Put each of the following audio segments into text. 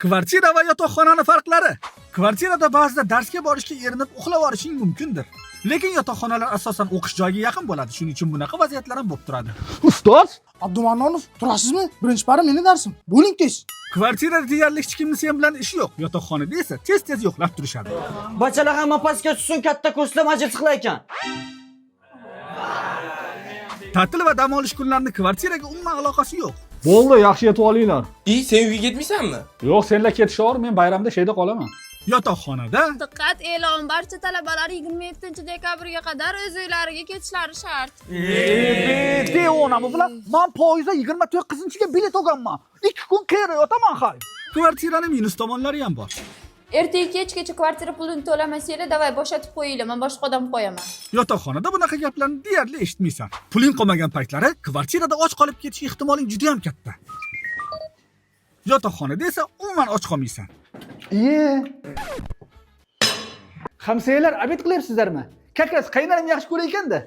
Kvartira va yotoqxonani farqlari. Kvartirada ba'zida darsga borishga erinib uxlab yuborishing mumkindir. Lekin yotoqxonalar asosan o'qish joyiga yaqin bo'ladi. Shuning uchun bunaqa vaziyatlar ham bo'lib turadi. Ustoz. Abdumannonov, turasizmi? Birinchi pari meni darsim. Bo'ling tez. Kvartirada deyarli hech kimni sen bilan ishi yo'q. Yotoqxonada esa tez-tez yo'qlab turishadi. Bachalar hamma pastga tushsin, katta kurslar majlis qilar ekan. Ta'til va dam olish kunlarini kvartiraga umuman aloqasi yo'q. Bo'ldi, yaxshi yetib olinglar. I, sen uyga ketmaysanmi? Yo'q, senlar ketishaver, men bayramda sheyda qolaman. Yotoqxonada Diqqat, e'lon! Barcha talabalar 27 dekabrga qadar o'z uylariga ketishlari shart. Devonami bular? Man poyezdda 29-ga bilet olganman. 2 kun qayerda yotaman hay? Kvartirani minus tomonlari ham bor. Ertaga kechgacha kvartira pulini to'lamasanglar, давай bo'shatib qo'yinglar, man boshqa odam qo'yaman. Yotoqxonada bunaqa gaplarni deyarli eshitmaysan. Puling qolmagan paytlari kvartirada och qolib ketish ehtimoling juda ham katta. Yotoqxonada esa umuman och qolmaysan. Iye. Hamsoyalar, обед qilyapsizlarmi? Как раз qaynonam yaxshi ko'rar ekanda.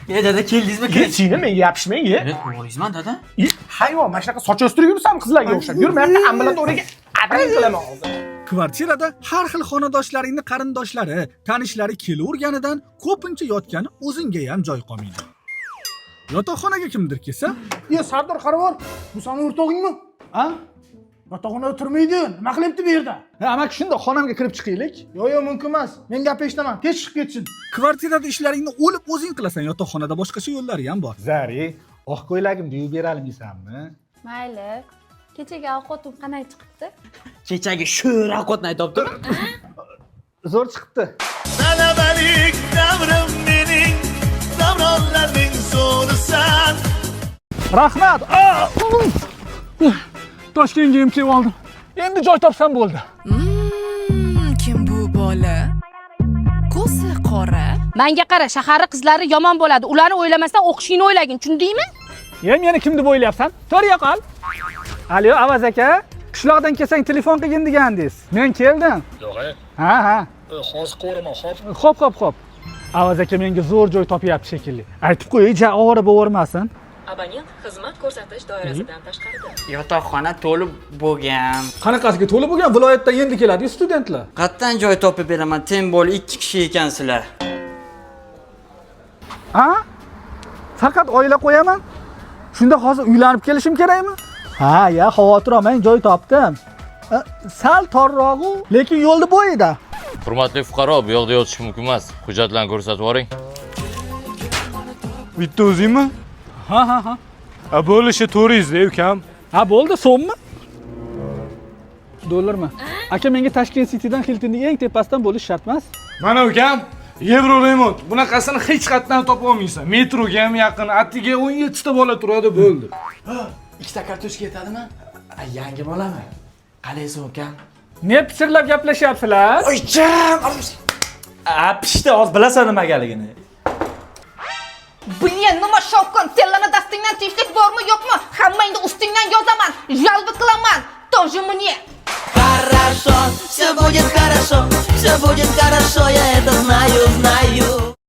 E dada, keldingizmi? Yechingni menga yopishmang, ye. O'g'lingizman, dada. Hayvon, mana shunaqa soch o'stirib yuribsan, qizlarga o'xshab. Yurmayapti, ambulatoriyaga adang qilaman hozir. Kvartirada har xil xonadoshlaringni qarindoshlari, tanishlari kelaverganidan ko'pincha yotgani o'zingga ham joy qolmaydi. Yotoqxonaga kimdir kelsa, Ye, Sardor, qarabor. Bu sani o'rtog'ingmi? A? Yotoqxonada turmaydi. Nima qilyapti bu yerda? Ha, amaki, shunda xonamga kirib chiqaylik. Yo'q, mumkin emas. Men gap eshitaman. Tez chiqib ketsin. Kvartirada ishlaringni o'lib o'zing qilasan, yotoqxonada boshqacha yo'llari ham bor. Zari, oq ko'ylagimni yuvib bera olmaysanmi? Mayli. Kechagi ovqatim qanday chiqibdi? Kechagi sho'r ovqatni aytyaptimi? Zo'r chiqibdi. Talabalik davrim mening, davronlarning zo'risan. Rahmat. Ah, uf. Toshkentga ham kelib oldim. Endi joy topsam bo'ldi. Kim bu bola? Ko'zi qora. Manga qara, shaharni qizlari yomon bo'ladi. Ularni o'ylamasdan o'qishingni o'ylagin, tushundingmi? Yem, yana kim deb o'ylayapsan? To'g'ri yo'qol. Alo, Avaz aka, qishloqdan kelsang telefon qilgin degandingiz. Men keldim. Yo'q, e. Ha. Hozir ko'raman, xo'p. Xo'p. Avaz aka menga zo'r joy topyapti shekilli. Aytib qo'y, ja ovora bo'vermasin. Abonent xizmat ko'rsatish doirasidan tashqarida. Yotoqxona to'lib bo'lgan. Qanaqasiga to'la bo'lgan? Viloyatdan endi keladi studentlar. Qayerdan joy topib beraman? Tem bo'lib ikki kishi ekansizlar. Ha? Faqat oila qo'yaman. Shunda hozir uylanib kelishim kerakmi? Ha, ya xavotir olmang, joy topdim. Sal torrog'u, lekin yo'lni bo'yida. Hurmatli fuqaro, bu yoqda yotish mumkin emas. Hujjatlarni ko'rsatib yuboring. Bitta o'zingmi? Ha. A, bo'lishi 400 da, ukam. Ha, bo'ldi, so'mmi? Dollarmi? Aka, menga Tashkent Citydan Hiltonning eng tepasidan bo'lish shart emas. Mana, ukam, yevro remont. Bunaqasini hech qayerdan topa olmaysan. Metroga ham yaqin, atiga 17 ta bola turadi, bo'ldi. Ikkita kartoshka yetadimi? Yangi bolami? Qalaysan, ukam? Ne pichirlab gaplashyapsizlar? Oycham! A, pishdi, hozir bilasan nimagaligini. Блин, nima shovqin? Senlarni dastingdan tinchlik bormi, yo'qmi? Hammangni ustingdan yozaman, жалоба qilaman. Тоже мне. Хорошо, все будет хорошо, все будет хорошо, я это знаю, знаю.